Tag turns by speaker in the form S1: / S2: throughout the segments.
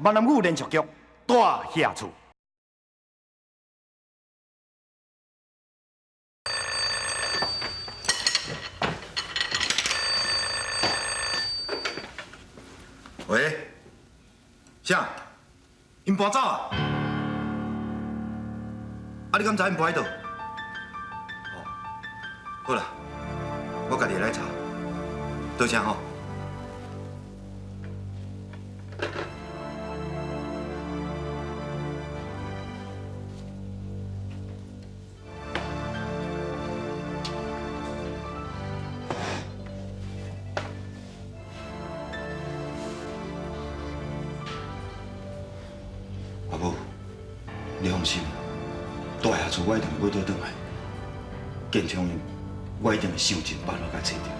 S1: 闽南语连续剧《大侠厝》。喂，啥？𪜶搬走啊？啊，你敢知𪜶搬去佗？哦，好啦，我家己会来查。多谢吼。阿母，你放心，大侠厝我一定会买倒转来。建昌𪜶，我一定会想尽办法共揣著。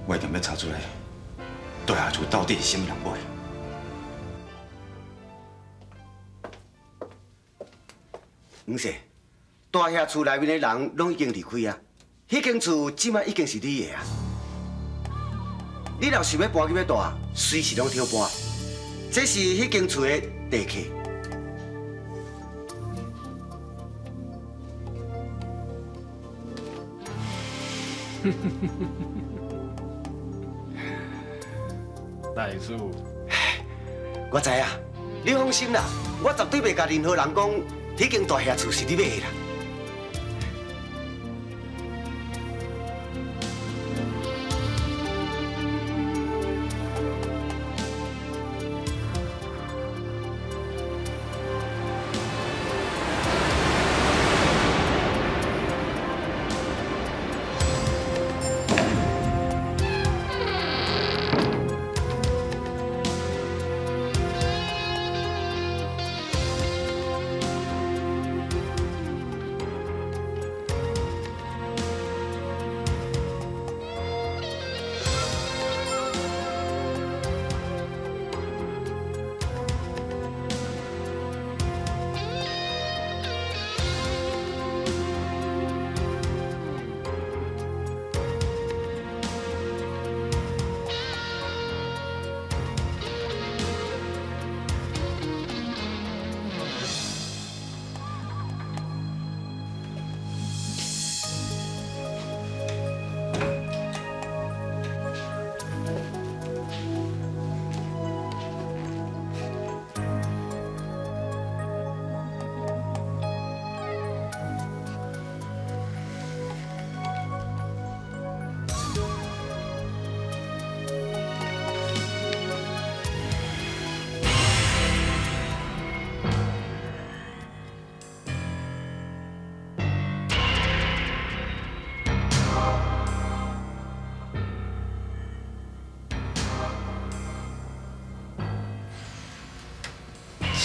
S1: 我一定欲查出来，大侠厝到底是啥物人买的。
S2: 黄生，大侠厝内面的人拢已经离开啊，彼间厝这摆已经是你的啊。你若想欲搬入去蹛，随时拢通搬。这是彼间厝的地契。
S3: 大叔，
S2: 我知影，你放心啦，我绝对袂共任何人讲彼间大侠厝是你买的啦。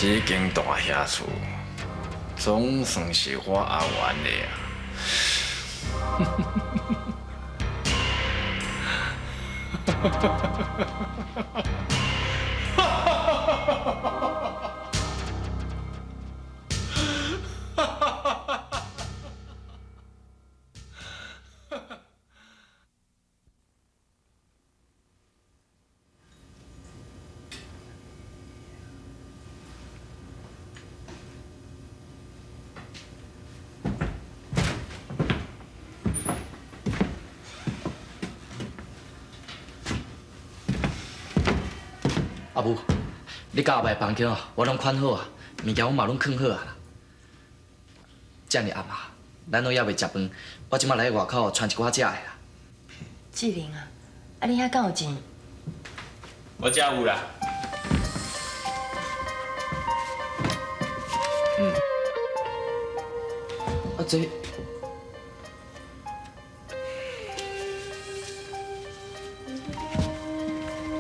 S3: 这间大侠厝总算是我阿元的啊！
S4: 阿母，你佮阿爸房间哦，我拢款好啊，物件我嘛拢囥好啊啦。遮尔暗啊，咱拢犹未食饭，我这马来外口揣一寡食的啦。
S5: 志玲啊，啊你遐敢有钱？
S3: 我遮有啦。嗯。
S4: 啊这。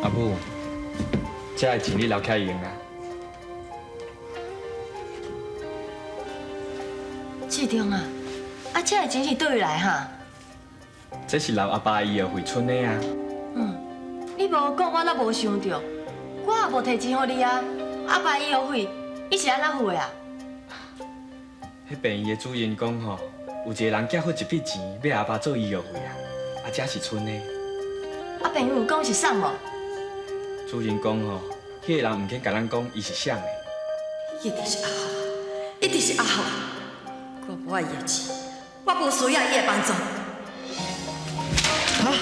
S3: 阿母，这个钱你留起来用啦。
S5: 志忠啊，啊这个钱是佗位来哈？
S3: 这是留阿爸医药费存的啊。
S5: 嗯，你无讲，我哪无想著，我也无提钱予你啊。阿爸医药费，伊是按怎付的啊？
S3: 彼病院的主任讲吼，有一个人寄付一笔钱，欲阿爸做医药费啊，啊，这是賰的。
S5: 啊，病院有讲是啥无？
S6: 主任講吼，彼个人毋肯共咱講，伊是啥的。
S5: 一定是阿豪，一定是阿豪。我無愛伊的錢，我無需要伊的幫助。
S6: 啊，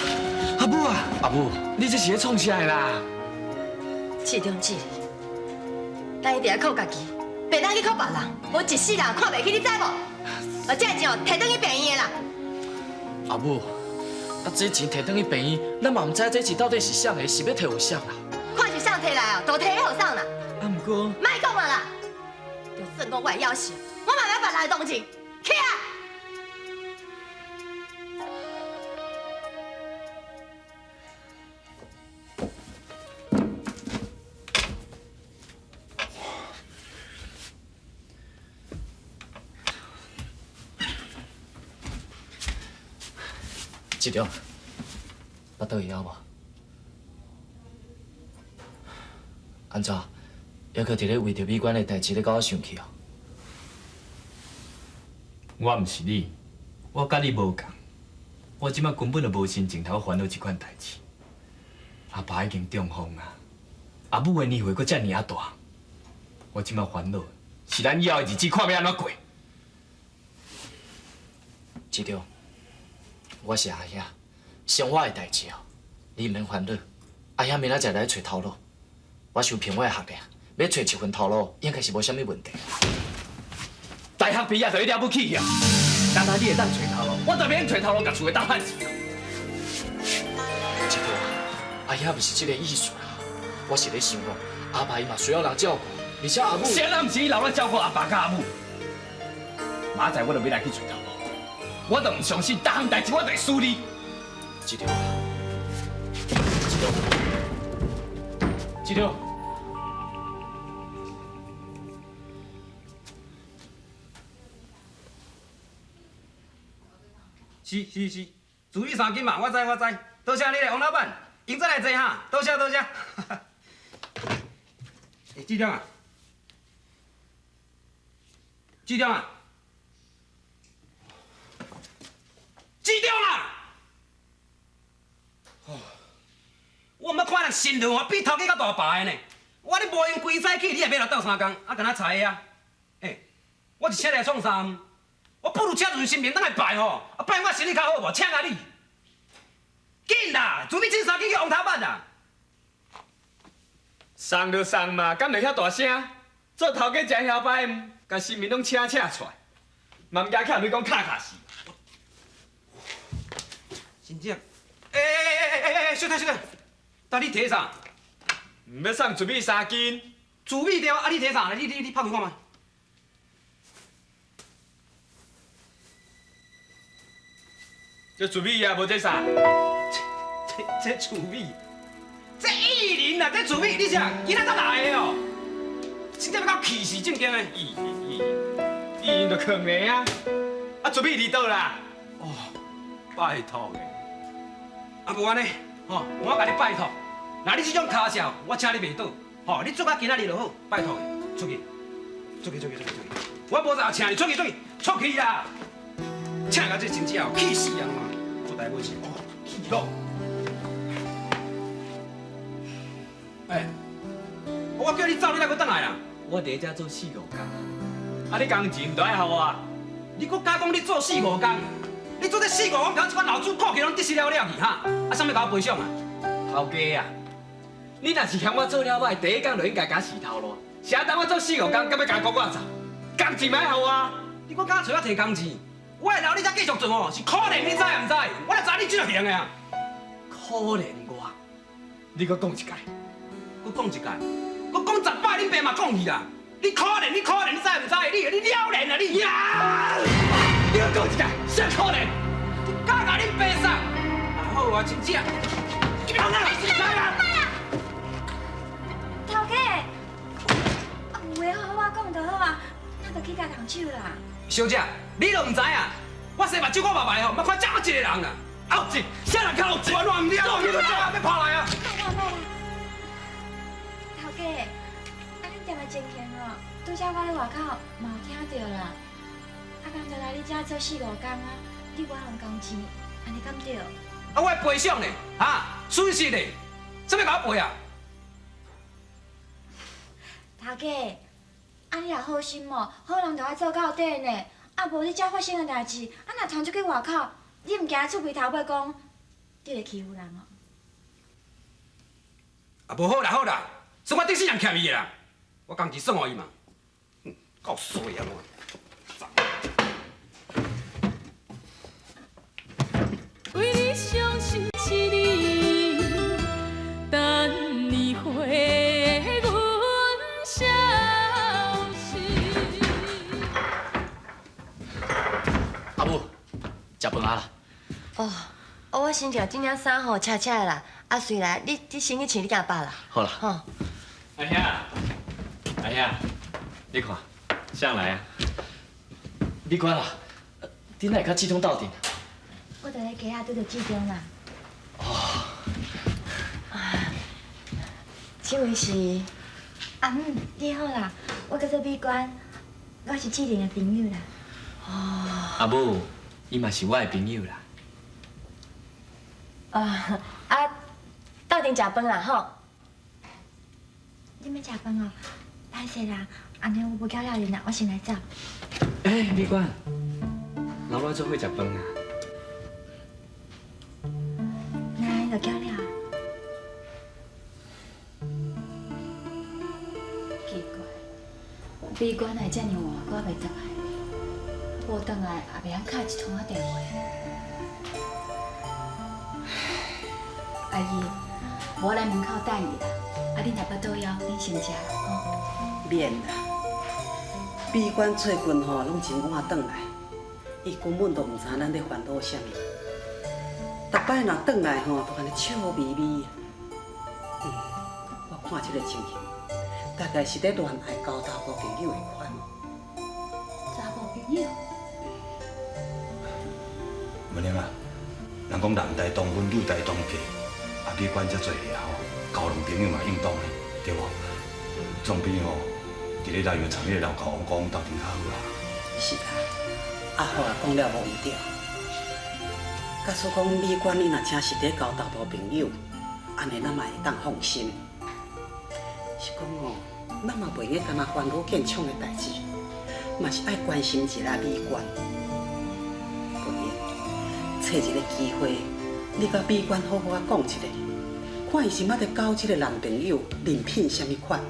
S6: 阿母啊，阿母，你這是咧創啥的啦？
S5: 這種智力，咱一定要靠家己，袂當去靠別人。無一世人看袂起，你知無？我這錢哦，提轉去病院的啦。
S4: 阿母，啊，這錢提轉去病院，咱嘛毋知這錢到底是啥的，是欲提予誰啦？
S5: 看是誰提來哦，就提予誰啦。
S6: 啊，毋過，
S5: 莫講啊啦，就算講我會夭壽，我嘛袂別人的同情。起來！
S4: 志忠，腹肚會枵無？按怎？猶閣佇咧為著美觀的代誌咧共我生氣哦？
S6: 我毋是你，我佮你無仝。我這擺根本就無心情通煩惱這款代誌。阿爸已經中風啊，阿母的年歲閣遮爾仔大，我這擺煩惱是咱以後的日子看欲按怎過。
S4: 志忠，我是阿兄，像我的代誌哦，你毋免煩惱。阿兄明仔載來揣頭路，我想憑我的學歷，欲揣一份頭路應該是無啥物問題。
S6: 大學畢業就了不起啊！敢若你會當揣頭路，我就免揣頭路，共厝的鬥趁錢。
S4: 志忠，阿兄毋是這個意思啦，我是咧想哦，阿爸伊嘛需要人照顧，而且阿母……
S6: 誰人毋是伊留來照顧阿爸佮阿母？明仔載我就欲來去揣頭路，我就毋相信，逐項代誌我都會輸你。
S4: 志忠，志忠，志忠。
S7: 是是是，自米三斤嘛，我知我知。多謝你咧，王老闆，用再來坐哈，多謝多謝。欸，志忠啊，志忠啊，志忠啊！哦，我毋捌看人新娘比頭家閣大牌的呢。我咧無閒規早起，你也欲來鬥相共，啊，敢若裁的啊？欸，我是請你來創啥？我不如請陣神明轉來拜吼，啊拜我生意較好無？請啊你！緊啦，準備整三斤去王頭板啦。
S6: 送就送嘛，敢會遐大聲？做頭家誠囂擺，共神明攏請請出來，嘛毋驚欠你講卡卡死。
S7: 真正？欸欸欸欸欸欸，小等小等，但你提啥？
S6: 欲送糯米三斤。
S7: 糯米對啊，你提啥？你你你拍開看覓。
S6: 這糯米啊，無這啥？
S7: 這糯米，這薏仁啊，這糯米，你啥？今仔才來的哦，真正欲共氣死正經的。
S6: 薏薏薏仁就囥咧啊，啊糯米佇佗啦？
S7: 哦，拜託的，啊無按呢，吼，我共你拜託，若你這種跤數，我請你袂倒，吼，你做到今仔日就好，拜託的，出去，出去，出去，出去，出去，我無在請你，出去，出去，出去啦！請到這真正氣死人啊！出代無志，哦，氣咯！欸，我叫你走，你哪閣轉來啦？
S6: 我佇遮做四五工，啊，你工錢毋著愛予我啊？
S7: 你閣敢講你做四五工？你做這四五工，這款老主顧客攏得失了了去哈？啊，啥物共我賠償啊？
S6: 頭家啊，你若是嫌我做了歹，第一工就應該共辞頭路。啥當我做四五工，敢欲共講我走？工錢嘛愛予我？
S7: 你閣敢揣我提工錢？我會留你遮繼續做哦，是可憐你知毋知？我就知你這个型的啊！
S6: 可憐我？你閣講一擺，
S7: 閣講一擺，閣講十擺，恁爸嘛講去啦！你可憐，你可憐，你知毋知？你了然啊你！
S6: 呀！你閣講一擺，啥可憐？
S7: 你敢共恁爸送？啊好啊，真正。来啦！
S8: 頭家，啊有話好好講就好啊，咱就去共動手啦。
S7: 小姐，你都毋知啊！我洗目睭看目白吼，毋捌看這麼一个人啊！
S6: 後一，啥人較後一？
S7: 我亂唔了，你都欲拍來啊！
S8: 莫啦莫啦，頭家，啊恁店的情形哦，拄才我咧外口嘛有聽著啦。啊，剛才來你遮做四五工啊，你無用工錢，按呢敢對？
S7: 啊，我的賠償呢？哈，損失呢？啥物共我賠啊？
S8: 頭家，啊你若好心哦，好人就愛做到底呢。啊無你遮發生的代誌，啊若傳出去外口，你毋驚出鼻頭尾講，你咧欺負人哦？
S7: 啊，無好啦好啦，算我頂世人欠伊的啦，我工錢算予伊嘛。夠衰啊我！
S9: 為你傷心一年，等你回阮消息。
S4: 阿母，食飯啊啦。
S5: 哦，哦，我先著這領衫吼，赤赤的啦。啊，隨來，你先去穿你囝肉啦。
S4: 好啦。
S5: 吼。
S6: 阿兄，阿兄，你看，誰來啊？
S4: 美娟啊，你哪會佮志忠鬥陣？
S8: 我佇咧街仔拄著志忠啦。
S4: 哦。
S5: 這位是？
S8: 阿姆，你好啦，我叫做美娟，我是志玲的朋友啦。
S5: 哦。
S6: 阿母，伊嘛是我的朋友啦。
S5: 啊啊，鬥陣食飯啦吼。
S8: 你欲食飯哦？歹勢啦，按呢我無叫了恁啦，我先來走。
S6: 欸，美娟，老我做伙食飯啊？
S8: 那就叫了。
S10: 奇怪，美娟哪會遮爾晚閣猶袂轉來？無轉來也袂曉敲一通仔電話。阿姨，我來門口等伊啦。啊，恁若腹肚枵，恁先食吼。
S11: 免啦，美娟最近吼攏真晚轉來，伊根本就毋知咱咧煩惱啥物。逐擺若轉來吼，就按呢笑眯眯的。我看這個情形，大概是咧戀愛交查某朋友的款。
S10: 查某朋友？
S1: 文玲啊，人講男大當婚，女大當嫁，啊美娟遮濟个吼，交兩朋友嘛應當的，對無？總比吼，佇咧內面參彼个老狗王公鬥陣較好啦。
S11: 是啊，阿虎也講了無毋對。假使講美娟伊若真是咧交查某朋友，按呢咱嘛會當放心。是講哦，咱嘛袂用干焦煩惱建昌的代誌，嘛是愛關心一下美娟。不然，揣一個機會，你佮美娟好好仔講一下，看伊是捌咧交這個男朋友，人品啥物款。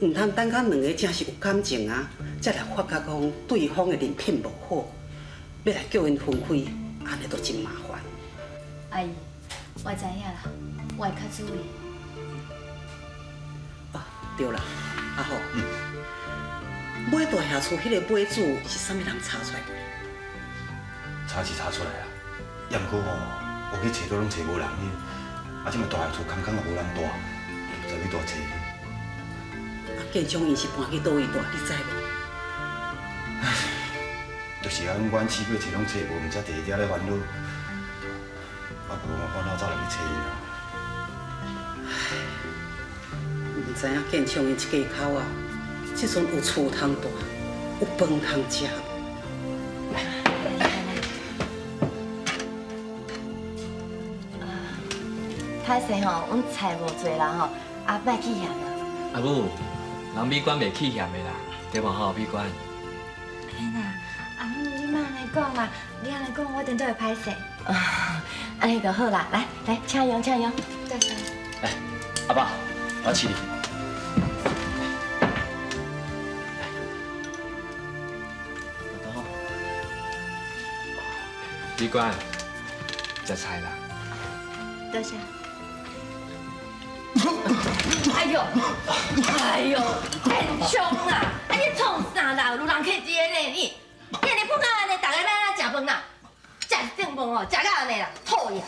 S11: 毋通等到兩个真是有感情啊，才來發覺講對方的人品無好，欲來叫𪜶分開，按呢就真麻煩。
S10: 阿姨，我知影啦，我會較注意。
S11: 啊，對啦，阿虎，買大廈厝彼个買主是啥物人查出來的？
S1: 查是查出來啊，也毋過吼，我去揣都攏揣無人去，啊，這馬大廈厝空空也無人蹛，毋知欲佗揣。
S11: 啊，建昌𪜶是搬去佗位蹛，你知無？
S1: 就是啊，阮試過揣攏揣無，毋才佇遐咧煩惱。啊，無嘛，我哪走入去揣𪜶啊？
S11: 唉，毋知影建昌𪜶這家口啊，這陣有厝通蹛，有飯通食無？
S5: 歹勢吼，阮菜無濟啦吼，啊，莫起嫌啦。
S6: 阿母，人美娟袂起嫌的啦，對無吼，美娟？
S8: 嘿啦，阿母，你莫按呢講啦，你按呢講，我頂都會歹勢。
S5: 按呢就好啦，來來，請用請用，
S8: 多謝。
S4: 來，阿爸，我飼你。
S6: 美娟，食菜啦。
S8: 多謝。
S5: 哎呦，哎呦，建昌啊！啊你創啥啦？有人客佇咧呢，你，你按呢碰到按呢，逐个欲按怎食飯啦？食正飯哦，食到按呢啦，討厭！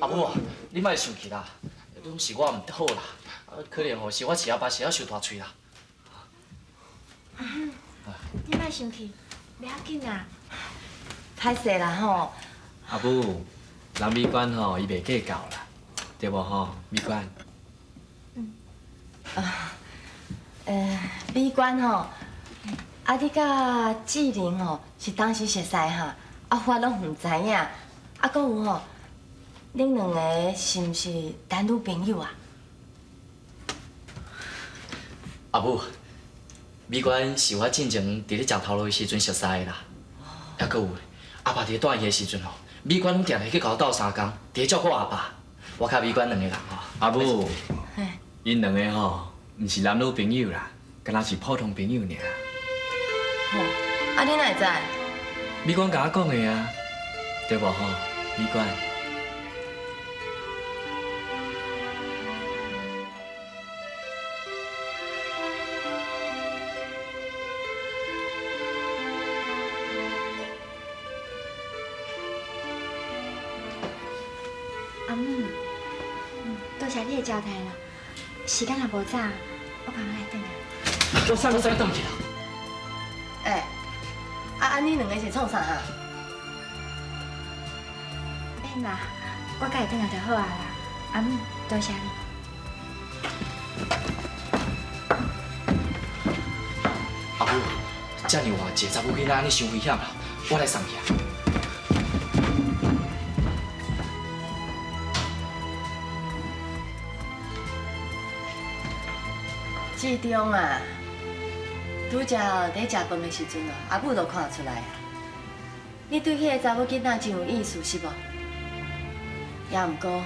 S4: 阿母啊，你莫生氣啦，攏是我毋好啦，可能吼是我飼阿爸飼啊傷大喙啦。
S8: 你莫生氣，袂要緊啦。
S5: 歹勢啦吼。
S6: 阿母，人美娟吼，伊袂計較啦，對無吼，美娟？
S5: 嗯。啊，美娟吼，啊你佮志玲吼是當時熟似哈，啊我攏毋知影，啊閣有吼，恁兩个是毋是男女朋友啊？
S4: 阿母，美娟是我进前伫咧食头路的时阵熟似的啦。抑阁有，阿爸伫咧带伊的时阵吼，美娟拢定定去共我斗相共，伫咧照顾阿爸。我佮美娟两个人吼。
S6: 阿母，𪜶两个吼，毋是男女朋友啦，敢若是普通朋友尔。
S5: 吼，啊你哪会知？
S6: 美娟共我讲的啊，对无吼？美娟。
S8: 阿母，多谢你的交代啦。时间也无早，我赶快来转来。
S4: 我送你转去啦。
S5: 欸，啊，按呢两个是创啥啊？
S8: 免啦，我家己转来就好啊啦。阿母，多谢你。
S4: 阿母，遮尔活一个查某囡仔，按呢伤危险啦，我来送去啊。
S5: 志忠啊，拄才伫咧食饭的时阵哦，阿母就看出来啊，你对彼个查某囡仔真有意思，是无？也毋过吼，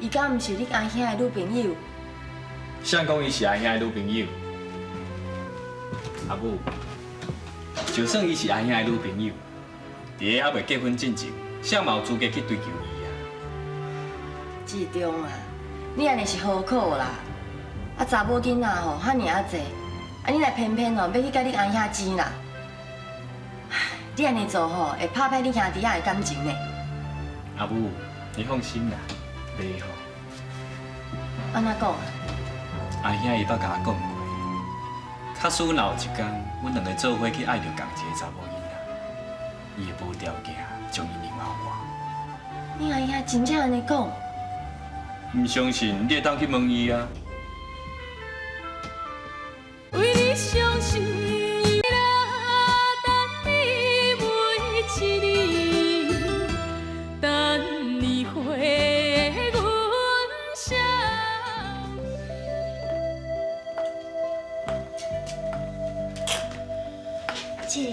S5: 伊敢毋是你阿兄的女朋友？
S6: 谁讲伊是阿兄的女朋友？阿母，就算伊是阿兄的女朋友，伫咧还袂结婚进前，谁嘛有资格去追求伊啊？
S5: 志忠啊，你按呢是何苦啦？啊，查某囡仔吼，遐尔仔济，啊，你若偏偏吼欲去佮你阿兄争啦，你按呢做吼，会拍歹你兄弟仔的感情呢。
S6: 阿母，你放心啦，袂吼。
S5: 按怎讲？
S6: 阿兄伊捌共我讲过，假使若有一天，阮两个做伙去爱著仝一个查某囡仔，伊会无条件将伊留予我。
S5: 你阿兄真正按呢讲？
S6: 毋相信，你会当去问伊啊。
S9: 为你伤心啦，等你每一年，等你回阮相。
S8: 志玲，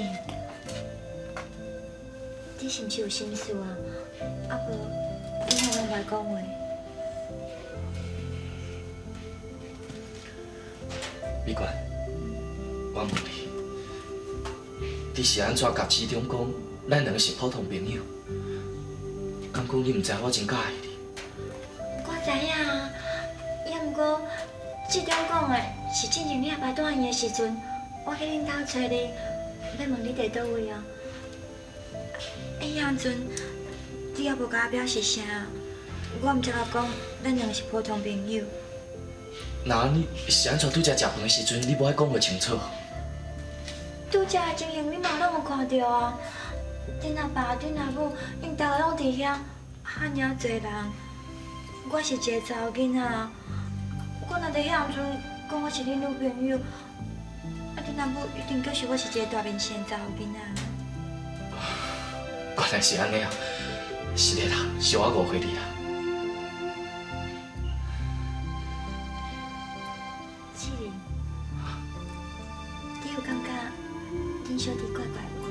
S8: 你是毋是有心事啊？啊无，你哪拢袂讲话？
S4: 美娟，我问你，你是按怎共志忠讲，咱两个是普通朋友？敢讲你毋知我真佮意你？
S8: 我知影啊，也毋过志忠讲的是进前你阿爸住院的时阵，我去恁兜揣你，欲问你佇佗位啊。彼当阵你也无共我表示啥，我毋才会讲咱两个是普通朋友。
S4: 那你是按怎拄才食饭的时阵，你无爱讲予清楚？
S8: 拄才的情形你嘛拢有看著啊！恁阿爸、恁阿母，𪜶逐个拢伫遐，遐尔济人，我是一个查某囡仔，我若伫彼当阵讲我是恁女朋友，啊，恁阿母一定叫是我是一个大面线的查某囡仔。
S4: 原来是按呢啊！是的啦，是我误会你啦。
S8: 志玲，你有感觉恁小弟怪怪无？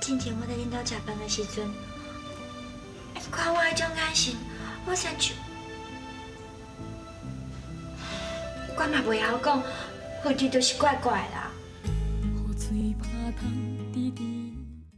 S8: 之前我伫恁兜食饭的时阵，伊看我彼种眼神，我亲像，我嘛袂晓讲，反正就是怪怪啦。